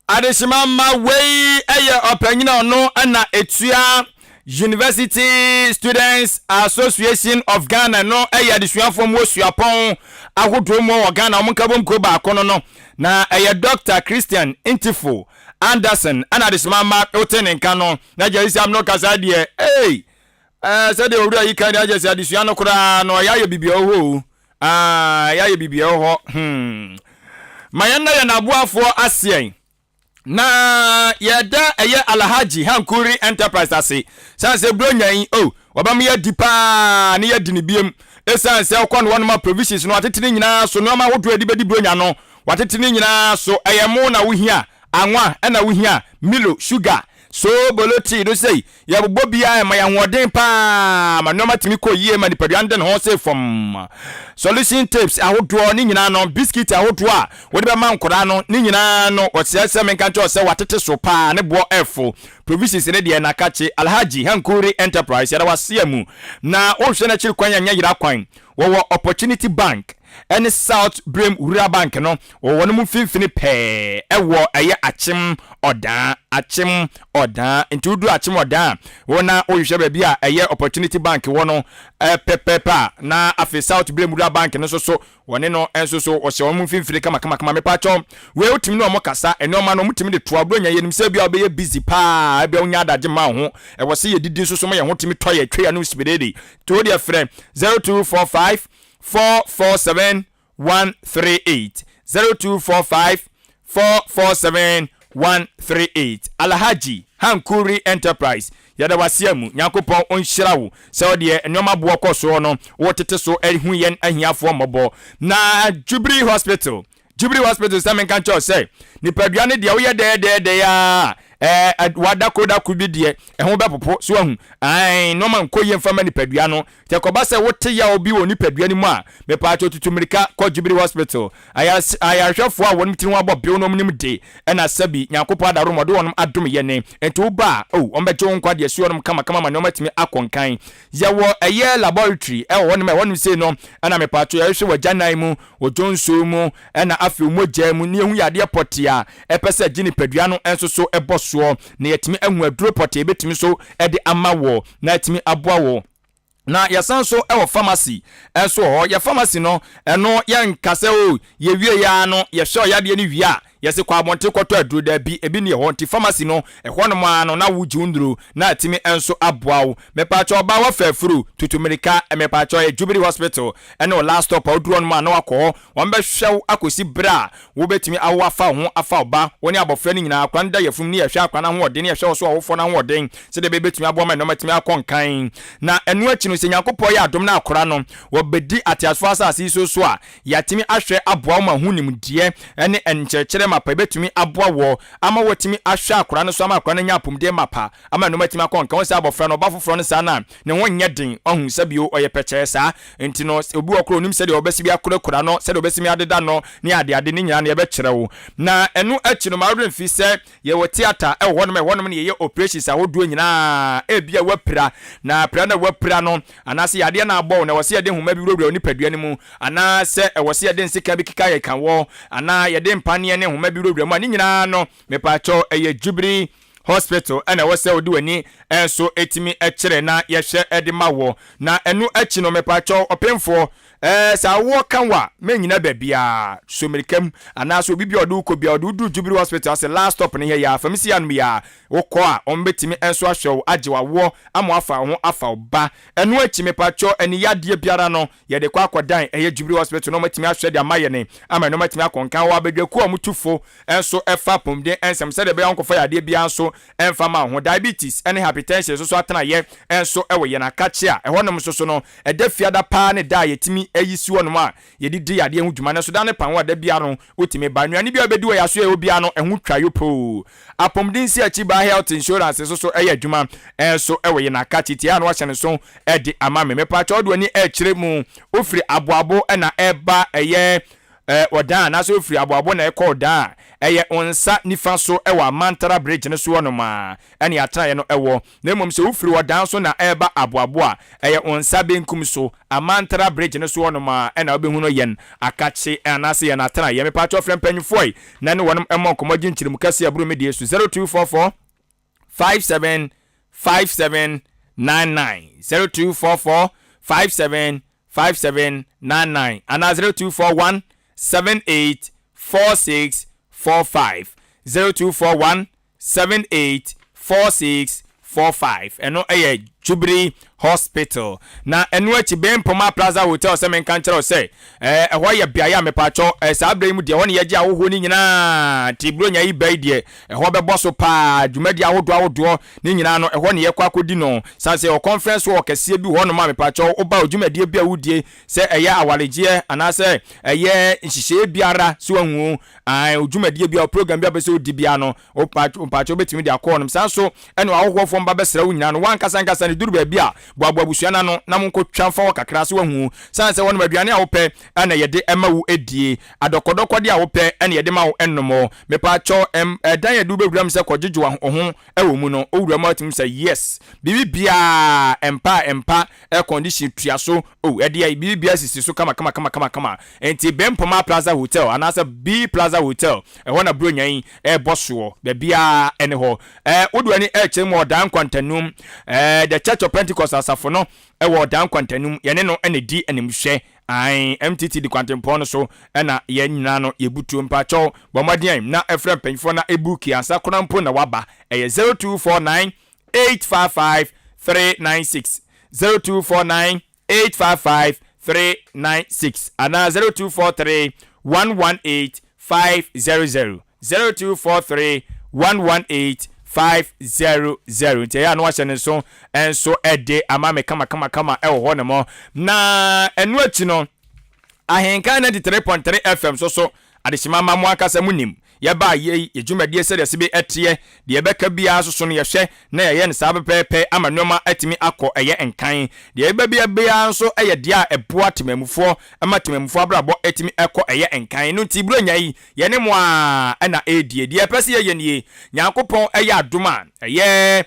Adehyema mma wei yɛ ɔpanyin a ɔno na etua University Students Association of Ghana no yɛ adesuafoɔ mu wɔ suapɔn ahodoɔ mu wɔ Ghana wɔn nkabom kuo baako no no na ɛyɛ Dr. Christian Ntifo Anderson ɛna adehyema mma wote ne nka no na gyɛ sisi amino kasa deɛ ee ɛɛ sɛdeɛ owura yi kan deɛ agyɛ sɛ adesua no koraa no ɔyɛ ayɛ biribi ɛwɔ hɔ o Ah, yɛayɛ biribi ɛwɔ hɔ. Hmm. Ma yɛn na yɛn aboafoɔ aseɛ. Na yɛda ɛyɛ Alhaji Hankuri Enterprise ase. San sɛ Buronya yi, oh, wɔbɛma yɛadi paa ne yɛadi ne biem. Ɛsiane sɛ wokɔ no wɔnom a provisions no watete ne nyinaa so, nneɛma ahodoɔ a yɛde bɛdi Buronya no, watete ne nyinaa so. Ɛyɛ mo na wohia, anwa ɛna wohia, Milo, sugar, soobolo tea no sei, Yɛbobɔ biara ɛma yɛn ahoɔden paa ma nneɛma tumi kɔ yie ma nipadua no de ne ho se fam. Solution tapes ahodoɔ ne nyinaa no, biscuit ahodoɔ a wode bɛma nkwadaa no ne nyinaa no, wɔkyerɛ sɛ menka nkyerɛ wo sɛ wɔatete so paa, ne boɔ ɛfo. Provisions ne deɛ na kakye. Alhaji Hankuri Enterprise, yɛda wo ase amu. Na wohwɛ n'akyiri kwan a nyɛ yera kwan. Wɔwɔ Opportunity Bank ne South Brem Rural Bank no wɔ wɔn mfimfini pɛɛ wɔ ɛyɛ Akyem Ɔdaa, Akyem Ɔdaa. Nti woduru Akyem Ɔdaa a, wo na wohwehwɛ baabi a ɛyɛ Opportunity Bank wɔ no pɛpɛɛpɛ a, na afei South Brem Rural Bank no nso so wɔne no nso so wɔhyɛ wɔn mfimfini kamakamakama. Mepakyɛw, wei wotumi ne wɔn kasa, nneɛma no wɔtumi de toa. Buronya yɛnim sɛ ebia wobɛyɛ busy paa, ebia wonya adagye mma wo ho, ɛwɔ sɛ yɛdidi nso so ma yɛn ho tumi tɔ yɛn, twe yɛn anom speedily. Nti wo deɛ frɛ 0245 447 138 0245 447 138 Alhaji Hankuri Enterprise yɛda wase amu Nyankopɔn ɔnhyira wo sɛ wodeɛ nnoɔma boɔ kɔ soɔ no wotete so hu yɛn ahiafoɔ mmɔbɔ na Jubilee Hospital Jubilee Hospital sɛ menka nkyerɛ wo sɛ nipadua no deɛ woyɛ dɛɛdɛɛdɛɛ a ɛɛ wadako dako bi deɛ ɛho bɛpopo so ahu ae nneɛma nkɔ yie mfa ma nipadua no sɛ kɔba sɛ wote yaw bi wɔ nipadua no mu a mepaakyɛw tutu mmirika kɔ Jubilee Hospital ayarehwɛfoɔ a wɔn tiri ho abɔ bew no nim de ɛna sɛbi Nyankopɔn adaro ma ɔde wɔn adom yɛne nti woba a oh wɔn bɛgye wo nkwa deɛ si wɔn kamakama ma nneɛma atumi akɔ nkan yɛwɔ ɛyɛ laboratory ɛwɔ hɔnom ɛhɔnom sei no ɛna mepaakyɛw yɛhwehwɛ wɔ agyanan mu wɔ dwonsoo mu, ɛna afei mogya mu, ne yɛhu yadeɛ pɔtee a ɛpɛ sɛ ɛgye nipadua no nso so bɔ soɔ, na yɛatumi ahu aduro pɔtee ɛbɛtumi nso de ama wɔ, na atumi aboa wɔ. Na yɛsan nso wɔ pharmacy nso wɔ hɔ. Yɛ pharmacy no, ɛno yɛnka sɛ o yɛwie yɛ ara no, yɛhwɛ ɔyadeɛ no wie a, yɛse kɔ abɔnten kɔtɔ aduro, daabi, ebi nni hɔ. Nti pharmacy no, ɛhɔnom ara no na wogye wo nnuro na atumi nso aboa wo. Mepaakyɛw ɔbaa wafa afuru, tutu mmirika, mepaakyɛw ɛyɛ Jubilee Hospital ɛne wo last stop a woduru hɔnom a na wakɔ hɔ, wɔbɛhwɛ wo akɔsi berɛ a wobɛtumi awo afa wo ho afa wo ba, wo ne abɔfra no nyinaa, akwadaa no da yafunu mu ne yɛhwɛ akwadaa no ahoɔden ne yɛhwɛ wo so awofoɔ no ahoɔden sɛdeɛ ɛbɛyɛ bɛtumi aboa ma nnoɔma atumi akɔ nkan. Na ɛno akyi no sɛ Nyankopɔn yɛ adom na akwadaa no wɔbɛdi ateasefoɔ asase yi so so a, yɛatumi ahwɛ aboa wo ma ho nimdeɛ ne nkyerɛkyerɛ. mapa ɛbɛtumi aboa wɔ ama wɔtumi ahwɛ akwadaa no so ama akwadaa no anya apɔmuden mapa ama nneɛma atumi akɔ nka. Wɔn sɛ abɔfra no, ɔba foforɔ no saa na ne ho nyɛ den, ɔhu sɛ bio ɔyɛ pɛkyɛɛ saa, nti no obi wɔ koro onim sɛdeɛ ɔbɛsi bi akorakora no, sɛdeɛ ɔbɛsi bi adeda no ne adeade ne nyinaa no yɛbɛkyerɛ wo. Na ɛno akyi no, ma werɛ sɛ yɛwɔ theatre ɛwɔ hɔnom. Ɛhɔnom no yɛyɛ operations ahodoɔ nyinaa. Ebia wapira na pira na wapira no, anaasɛ yadeɛ no abɔ wo na ɛwɔ sɛ yɛde nhoma bi wurawura wo nipadua no mu, anaasɛ ɛwɔ sɛ yɛde nseka bi keka yɛka wɔ, anaa yɛde mpaneɛ ne nhoma bi wurawura mu a, ne nyinaa no, mepaakyɛw, ɛyɛ Jubilee Hospital ɛna ɛwɔ sɛ wode w'ani nso ɛtumi kyerɛ na yɛhwɛ ɛde ma wɔ. Na ɛno akyi no, mepaakyɛw, ɔpemfoɔ, sɛ awoɔ ka wo a, mɛnyina baabiaa so mmirika mu, anaasɛ obi bi a ɔde wo kɔ bia, ɔde woduru Jubilee Hospital ase last stop no yɛ yɛ a famisi anom yɛ a wokɔ a, wɔn bɛtumi nso ahwɛ wo, agye w'awoɔ ama wafa wo ho afa wo ba. Ɛno akyi, mepaakyɛw, ani yadeɛ biara no, yɛde kɔ akɔdan ɛyɛ Jubilee Hospital na wɔmatumi ahwɛ de ama yɛne ama ɛno matumi akɔnkan wɔ abadwakuo a wɔtu fo nso ɛfa apɔmuden nsɛm, sɛdeɛ ɛbɛyɛ wɔnkɔfa yadeɛ biara nso ɛmfa ma wo ho. Diabetes ɛne hypertension nso so atenayɛ nso ɛwɔ yɛn akakye a ɛhɔnom nso so no, ɛda Fiada paa ne da a yɛtumi ayi si hɔnom a yɛde di yadeɛ ho dwuma no so. Da ne pan ho a da biara no wotumi ba, nnuane bi a wobɛdi wɔ yɛaso yɛ obiara no ɛho twa yo poo. Apɔmuden si akyi ba health insurance nso so ɛyɛ adwuma ɛnso ɛwɔ yɛn akakye tie a na wahyɛ ne so ɛde ama me. Mepaakyɛ, ɔde w'ani ɛkyerɛ mu, wofiri Aboabo ɛna ɛba ɛyɛ Ɔdan, anaasɛ ofiri Aboabo na ɛkɔ Ɔdan a, ɛyɛ nsa nifa so ɛwɔ Amantara Bridge no so hɔnom a ɛne atenaeɛ no ɛwɔ. Na mmom sɛ wofiri Ɔdan so na ɛreba Aboabo a, ɛyɛ nsa benkum so, Amantara Bridge no so hɔnom a ɛna wobɛhu no, yɛn akakye anaasɛ yɛn atenaeɛ. Mepaakyɛw, frɛ mpanyinfoɔ yi na ne wɔnom mmɔ nkɔmmɔ gye nkyerɛmu kɛseɛ aburo mi deɛ so: 0244 57 57 99, 0244 57 5799, anaa 0241 78 46 45, 0241 78 46 45. Ɛno ɛyɛ Jubilee Hospital. Na ɛno akyi, Bɛmpoma Plaza Hotel, sɛ menka nkyerɛ wo sɛ ɛhɔ yɛ beaeɛ a, mepaakyɛw, saa berɛ yi mu deɛ, ɛhɔ ne yɛgye ahohoɔ no nyinaa, nti Buronya yi bɛyi deɛ, ɛhɔ bɛbɔ so paa. Dwumadi ahodoɔ ahodoɔ ne nyinaa no, ɛhɔ ne yɛkɔ akɔdi no, sane sɛ yɛwɔ conference hall kɛseɛ bi hɔ nom a, mepaakyɛw, woba dwumadie bi a wodie, sɛ ɛyɛ awaregyeɛ anaasɛ ɛyɛ nhyehyɛeɛ biara so, wahu dwumadie bi a, program bi a wopɛ sɛ wodi biara no, mpaakyɛw, wobɛtumi de akɔ hɔnom. Saa nso ɛne ahohoɔfoɔ mba bɛsrɛ wo nyinaa no, wankasa nkasa ne duru baabi a, boaboa abusua no ano na monkɔtwa mfa hɔ kakra so, wahu, sane sɛ wɔnom aduane a wopɛ ɛna yɛde ɛma wo edie, adɔkɔdɔkɔde a wopɛ ɛna yɛde ma wo ɛnom. Mepaakyɛw, ɛdan yɛde wobɛwura mu sɛ kɔgyegye wo ho ɛwɔ mu no, owura mu atumi sɛ yes, biribi biara ɛmpa a ɛmpa, air condition tua so o, ɛdeɛ biribi biara sisi so kama kama kama kama kama. Nti Bɛmpoma Plaza Hotel anaasɛ B Plaza Hotel, ɛhɔ na Buronya yi ɛrebɔ soɔ, baabiara ɛne hɔ. Wode w'ani ɛrekyerɛ mu Ɔdan Nkwantanum, The Church of Pentecost asafo no ɛwɔ Ɔdan Nkwantanum, yɛne no ɛna di animhwɛ ae. MTT di kwantempɔn no so ɛna yɛn nyinaa no yɛbutuo. Mpakyɛw, bɔ mmɔden na ɛfrɛ mpanyinfoɔ na ɛbook ansa kora mpo na waba. Ɛyɛ 0249 855 396, 0249 855 396, anaa 0243 118 500, 0243 118 500. Nti ɛyɛ a na wahyɛ ne nso nso ɛde ama me kama kama kama ɛwɔ hɔ nom. Na ɛno akyi no, Ahenkan 93.3 FM so so adehyema ma mo ankasa mu nim yɛbaa yei yɛ dwumadie sɛdeɛ sɛ bi ɛteɛ deɛ ɛbɛka biara soso no, yɛhwɛ na yɛyɛ no saa pɛpɛɛpɛ ama nneɛma atumi akɔ ɛyɛ nkan. Deɛ ɛbɛ bia biara nso ɛyɛ deɛ a ɛboa temamufoɔ ma temamufoɔ abrabɔ atumi ɛkɔ ɛyɛ nkan no. Nti Buronya yi, yɛne mo a ɛna ɛredie. Deɛ ɛpɛ sɛ yɛyɛ nie, Nyankopɔn ɛyɛ adom a, ɛyɛ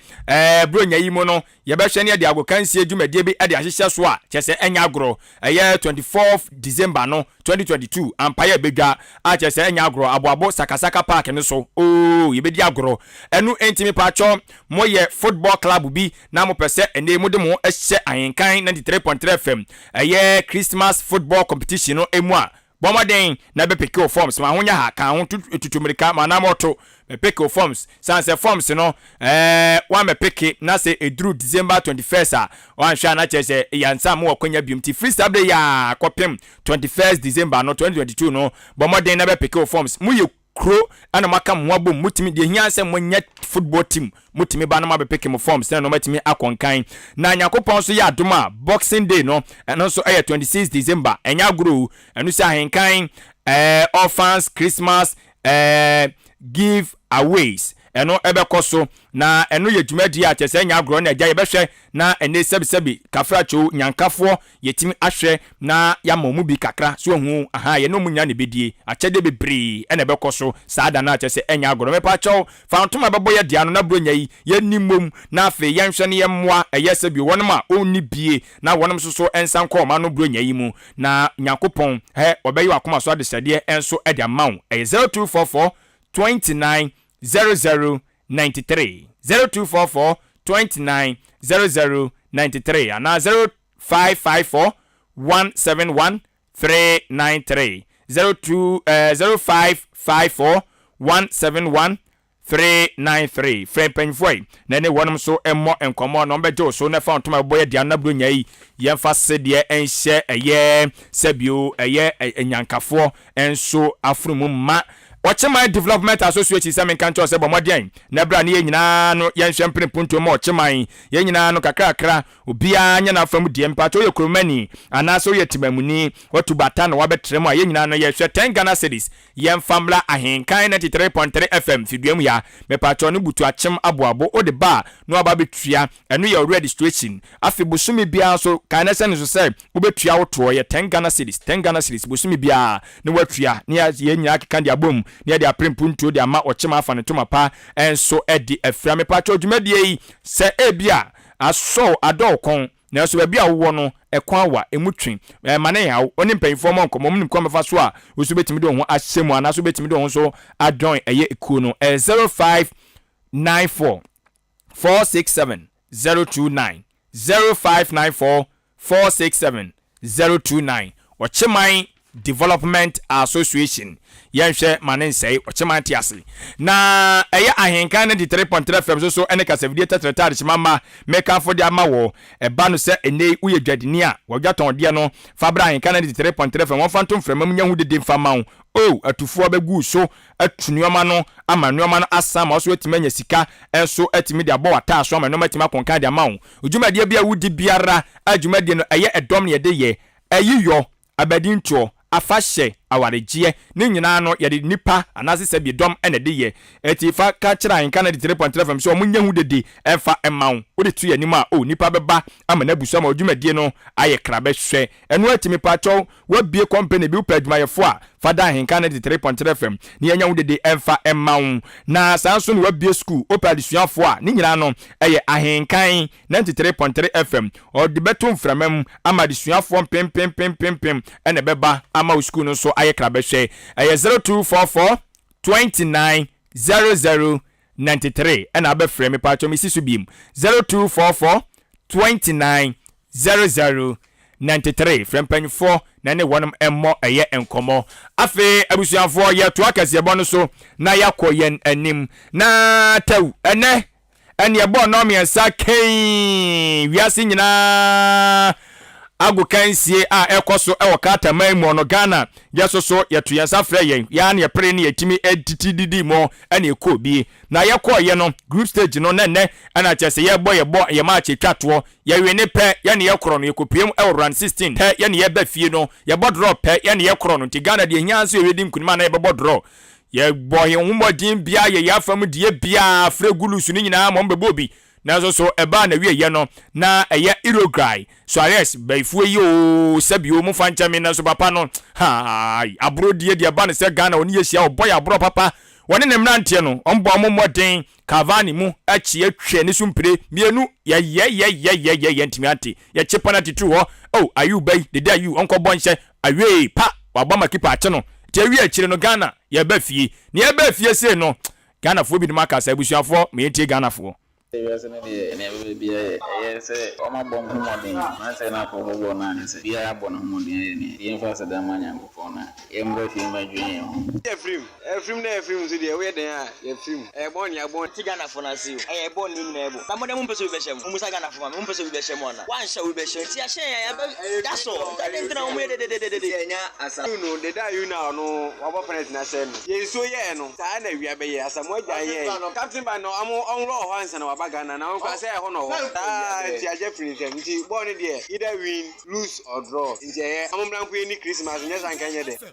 Buronya yi mu no, yɛbɛhwɛ ne yɛde agokansie dwumadie bi de ahyehyɛ so a kyerɛ sɛ ɛnyɛ agorɔ. Ɛyɛ 24 December no 2022 ampa yɛ bɛdwa a kyerɛ sɛ ɛnyɛ agorɔ. Aboabo Sakasaka Park no so oo, yɛbɛdi agorɔ. Ɛno enti, mepaakyɛw, moyɛ football club bi na mopɛ sɛ ɛnɛ mode mo ho hyɛ Ahenkan 93.3 FM ɛyɛ Christmas football competition no mu a, bɔ mmɔden na bɛpick wo forms ma ho nyɛ ha ka ho tutu mmirika ma anam ɔto bɛpick wo forms, san sɛ forms no woamɛpick na sɛ ɛduru December 21st a, wanhwɛ a na kyerɛ sɛ yɛnsa mo wakwanya biom. Nti firi saa berɛ yi a kɔpem 21st December no 2022 no, bɔ mmɔden na bɛpick wo forms. Moyɛ kuro ɛna moaka mo ho abom, motumi deɛ hia sɛ monyɛ football team, motumi ba no ma bɛpick mo forms na ɛno akɔ nkan. Na Nyankopɔn nso yɛ adom a, Boxing Day no, ɛno nso ɛyɛ 26 December, ɛnyɛ agorɔ. Ɛno sɛ Ahenkan Orphans Christmas. Ɛɛ give aways ɛno ɛbɛkɔ so na ɛno yɛ dwumadie a kyerɛ sɛ ɛnyɛ agorɔ na agya yɛbɛhwɛ na ɛnɛ sɛbisɛbi kafrakyew nyankafoɔ yɛtumi ahwɛ na yɛama wɔn bi kakra so ahu aha yɛne wɔn nyinaa na ɛbɛdie akyɛdeɛ bebree ɛna ɛbɛkɔ so saa da no a kyerɛ sɛ ɛnyɛ agorɔ mepa kyɛw fa ntoma bɛbɔ yɛ dea no na buronya yi yɛnni mmom na afei yɛnhwɛ ne yɛmmoa ɛyɛ sɛ bio wɔnom a ɔnni bie na wɔnom nso so nsa nkɔ ɔma no buronya yi mu na Nyankopɔn hɛ ɔbɛyɛ w'akoma so adesrɛdeɛ nso de ama wo. Ɛyɛ 0244 29 00 93, 0244 29 00 93 anaa 0554 171 393, 02 eh, 0554 171 393. Frɛ mpanyimfoɔ yi na ɛne wɔnom nso mmɔ nkɔmmɔ na wɔbɛgye wo so na fa wo ntoma bɛbɔ yɛ dea no na Buronya yi yɛmfa sedeɛ nhyɛ ɛyɛ sɛbio ɛyɛ anyankafoɔ nso afono mu ma Ɔkyeman Development Association sɛ menka nkyerɛ wo sɛ bɔ mmɔden na bra ne yɛn nyinaa no yɛnhwɛ mpene mpuntuo ma Ɔkyeman yɛn nyinaa no kakrakra obiara nyɛ n'afa mu deɛ mpakyɛ woyɛ kuromani anaasɛ woyɛ temamuni watu bata na wabɛtra mu a yɛn nyinaa no yɛhwɛ 10 Ghana cedis Yɛnfa mmra Ahenkan 93.3 FM fidua mu ya. Mepakyɛw no butu akyem aboabo wode ba a na waba abɛtua ɛno yɛ wo registration. Afei bosome biara nso kae na hyɛ no nso sɛ wobɛtua wo toɔ yɛ ten Ghana cedis, ten Ghana cedis, bosome biara na woatua na yɛn nyinaa akeka de abom na yɛde apere mpuntuo de ama ɔkyem afa ne ntoma pa nso de afira. Mepakyɛw dwumadie yi sɛ ebia asɔ wo adɔ wo kɔn Nanso baabi a wowɔ no, ɛkwan wa, emu twe. Mma no nhaw wo. Wo ne mpanyimfoɔ mmɔ nkɔmmɔ. Wɔnim kwan a wɔbɛfa so a wo nso wobɛtumi de wo ho ahyɛ mu anaasɛ wobɛtumi de wo ho nso adɔn ɛyɛ kuo no. Ɛyɛ 0594 467 029, 0594 467 029. Ɔkyeman Development Association, Yɛnhwɛ ma ne nsɛe, Ɔkyeman te ase. Na ɛyɛ Ahenkan 93.3 FM so so ne kasafidie tɛtrɛtɛ adehyema mma mekamfo de ama wo. Ɛba no sɛ ɛnnɛ yi woyɛ dwadini a, w'adwatɔndeɛ no, fa bra Ahenkan 93.3 FM, wɔmfa nto mframa mu nya ho dede mfa mma wo. Oh, atufoɔ bɛgu wo so atu nneɛma no ama nneɛma no asa ama wo so atumi anya sika nso atumi de abɔ w'ataaso ama nneɛma atumi akɔnkan de ama wo. Dwumadie bi a wodi biara a dwumadie no ɛyɛ ɛdɔm na yɛde yɛ, ayiyɔ, Abadintoɔ, afahyɛ, awaregyeɛ, ne nyinaa no yɛde nnipa anaase sɛbi dɔm na ɛde yɛ. Enti fa ka kyerɛ Ahenka 93.3 FM sɛ wɔn nyɛ ho dede mfa mma wo. Wode to yɛn anim a, oh, nnipa bɛba ama no abu so ama wo dwumadie no ayɛ krabɛhwɛ. Ɛno akyi mepaakyɛw, woabue company bi, wopɛ adwumayɛfoɔ a, fa da Ahenka 93.3 FM na yɛnyɛ ho dede mfa mma wo. Na saa nso na woabue sukuu, wopɛ adesuafoɔ a, ne nyinaa no ɛyɛ Ahenkan 93.3 FM, ɔde bɛto mframa mu ama adesuafoɔ mpempempempempem na ɛbɛba ama wo sukuu no nso ayɛ krabɛhwɛ. Ɛyɛ 0244 29 00 93 ɛna abɛfrɛ mepatwɔ mesi so biem 0244 29 00 93 frɛ mpanyinfoɔ na ne wɔnom mmɔ ɛyɛ nkɔmmɔ. Afei abusuafoɔ yɛtoa kaseɛbɔ no so na yɛakɔ yɛn anim na tɛw ɛnɛ Ɛne ɛbɔɔ nnɔnmiɛnsa kɛnn wiase nyinaa agokansie a ɛkɔ so wɔ Qatar man mu no, Ghana yɛ so so yɛto yɛn nsa frɛ yɛn, yɛa na yɛpere ne yɛtumi titi didi mu ɛne ɛkɔɔ bi. Na yɛkɔɔyɛ no group stage no na ɛnɛ ɛna kyerɛ sɛ yɛbɔ yɛbɔ yɛ match ɛtwa toɔ, yɛwene pɛ yɛne yɛkorɔ no yɛkɔpiem wɔ round 16 pɛ yɛne yɛba fie no yɛbɔ draw pɛ yɛne yɛkorɔ no nti Ghana deɛ ɛhia nso yɛbɛdi nkunim a na yɛbɛbɔ draw. Yɛbɔ yɛn ho mmɔden biara, yɛ yɛn afa mu deɛ biara, frɛ gulus no nyinaa ma wɔbɛbɔ bi. Nanso so ɛbaa n'awieeɛ no, na ɛyɛ Uruguay, Suarez bayifoɔ yi oo, sɛbi oo, momfa nkyɛ me, nanso papa no, haai, aborɔ die deɛ ɛba no sɛ Ghana wɔne yɛhyia, ɔbɔ yɛn aborɔ papa. Wɔne ne mmeranteɛ no, wɔbɔ wɔn mmɔden, Cavani mu akyi atwa ne so mpire mienu, yɛyɛyɛyɛyɛyɛ, yɛntumi ante, yɛkye penalty turu hɔ, oh, Ayew ba yi, Dede Ayew, ɔnkɔbɔ nhyɛ, Awee pa wabɔ ama keeper akye no nti awie akyire no Ghana yɛba fie na yɛbaa fie sei no Ghanafoɔ binom aka sɛ abusuafoɔ ma yɛntie Ghanafoɔ. Sɛ wiase no deɛ nea ɛbɛba biara yɛ, ɛyɛ sɛ wɔabɔ wɔn ho mmɔden, mmeranteɛ no akɔ bɔ bɔɔl no anyɛ sɛ obiara abɔ ne ho mmɔden ayɛ nea yɛmfa aseda mma Nyankopɔn na yɛmmra fie mmɛdwen yɛn ho. Yɛfirim, yɛfirim na yɛfirim nso deɛ woyɛ dɛn a yɛfirim, ɛyɛ bɔne yɛ bɔne. Mete Ghanafoɔ no ase o, ɛyɛ bɔne ne nyinaa yɛbɔ. Na mo deɛ mompɛ sɛ obi bɛhyɛ mo, mommisa Ghanafoɔ ma me, mompɛ sɛ obi bɛhyɛ mo anaa? Woanhyɛ a obi bɛhyɛ wo, nti yɛahyɛ yɛn a yɛbɛ, that's all, nti adɛn nti na moyɛ dedededede. Yɛnya asa. You no deda you na ɔno wabɔ penalty na ahyɛ no yɛ nsuo yɛɛ no saa na awia bɛyɛ Asamoah Gyan yɛɛ captain ba no ɔmo ɔnworɔ wɔ hɔ ansa na waba Ghana na ɔno koraa sɛ ɛhɔ na ɔwɔ saa nti agya firi nsam nti bɔɔl no deɛ either win lose or draw nti ɛyɛ ɔmo mmra nko yɛnni Christmas nyɛ saa nka ɛnyɛ dɛ.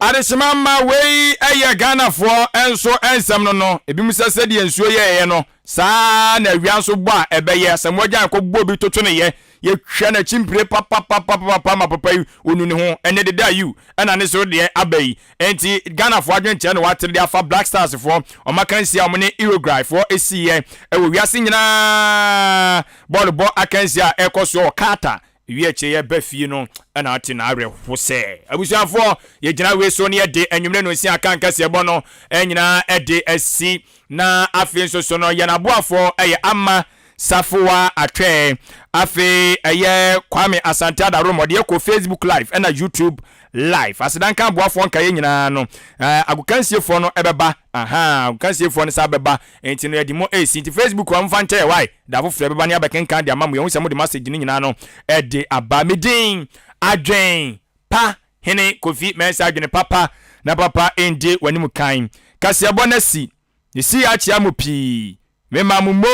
Adehyema mma wei yɛ Ghanafoɔ nso nsɛm no no, ebinom sɛ sɛdeɛ nsuo yɛeɛ no, saa ara na awia nso bɔ a ɛbɛyɛ. Asamoah Gyan kɔbɔ obi toto ne yɛ, yɛtwa n'akyi mpire papapapapapa ma papa yi ɔnu ne ho. Ɛnnɛ deda ayiw ɛna ne so deɛ aba yi. Enti Ghanafoɔ adwenkyerɛ na wɔatere de afa Black Stars foɔ wɔn akansie a wɔne Uruguay foɔ siiɛ wɔ wiase nyinaa bɔɔlobɔ akansie a ɛrekɔ soɔ wɔ Qatar. Ewie akyire yɛba fie no na ate na awerɛho sɛ abusuafoɔ yɛgyina wei so na yɛde anwummerɛ nonsia aka nkaseɛbɔ no nyinaa de asi. Na afei nso so no yɛn aboafoɔ yɛ Ama Safowa Atwɛɛ, afei ɛyɛ Kwame Asante Adarom ɔde yɛ kɔ Facebook live ɛna YouTube live. Aseda nka aboafoɔ nkaeɛ nyinaa no, agokansiefoɔ no ɛbɛba, ahaa, agokansiefoɔ no saa bɛba, nti no yɛde mo ɛresi, nti Facebook hɔ momfa nkyɛ yɛ wae, da foforɔ ɛbɛba ne abɛkenkan de ama mo, yɛhu sɛ mode message no nyinaa no ɛde aba. Me din Adwen Pa Hene Kofi Mensah Adwene papa na papa ndi w'anim kan. Kaseɛbɔ no asi, ne sii akyea mo pii, mema mo mo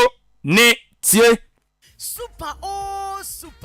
ne tie. Super oo super.